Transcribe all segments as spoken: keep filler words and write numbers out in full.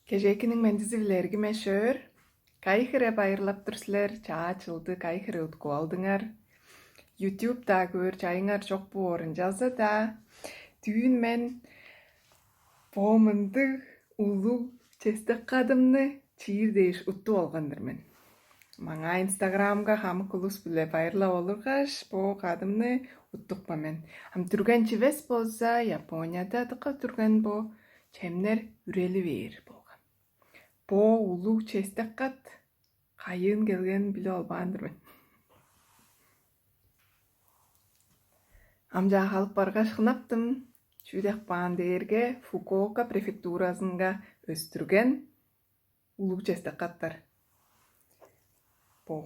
Кежээкиниң мендизи-биле, эргим эш-өөр. Кайы хире байырлап тур силер, чаа чылды кайы хире уткуп алдыңар? YouTube-даа көөр чайыңар чок боор, ынчалза-даа дүүн мен бо мындыг улуг честек кадымны чиир дээш уттуп алган-дыр мен. Маңаа Инстаграмга хамык улус-биле байырлап олургаш, бо кадымны уттупкан мен. Ам дүрген чивес болза, Японияда дыка дүрген бо чемнер үрели бээр болган. Бо улуг честек кат кайыын келгенин билип албаан-дыр мен. Ам чаа халып баргаш, хынаптым. Чүү деп каан дээрге, Фукуока префектуразынга өстүрген улуг честек каттар. Бо.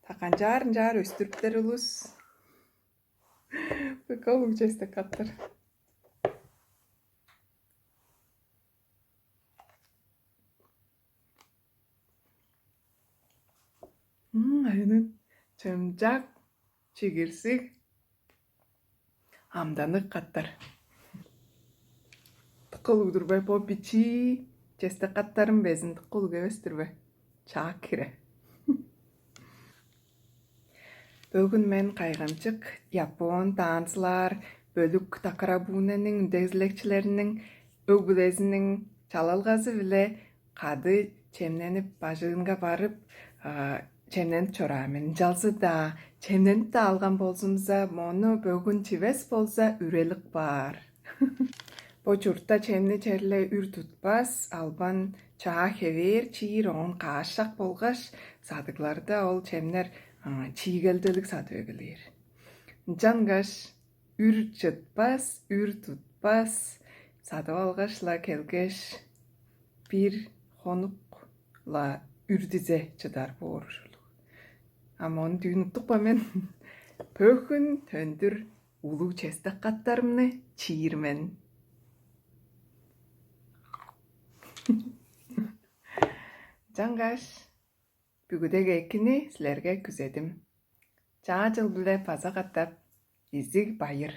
Та канчаар-ынчаар өстүрүптер улус. Быка улуг честек каттар. М, айнын чымчак, чигирсиг, амданныг каттар. Дыка улуг-дур бе? Бо бичии честек каттарым безин дыка улуг эвес-тир бе? Чаак хире. Бөгүн мен кайгамчык япон танцылаар бөлүк Такарабунениң үндезилекчилериниң өг-бүлезиниң чалалгазы-биле кады чемненип, бажыңынга барып, а, чемненип чораан мен. Ынчалза-даа чемненип-даа алган болзумза, мону бөгүн чивес болза, үрелик баар. Бо чуртта чемни черле үр тутпас, албан чаа хевээр чиир, оон каашак болгаш, садыгларда ол чемнер, а, чиигелделиг садып эгелээр. Ынчангаш үр чытпас, үр тутпас, садып алгаш-ла келгеш, бир хонук-ла үр дизе чыдар боор ужурлуг. Ам ону дүүн уттупкан мен. Бөгүн төндүр улуг честек каттарымны чиир мен. Чаңгаш, бүгүдег экини силерге күзедим. Чаа чыл-биле база катап изиг байыр.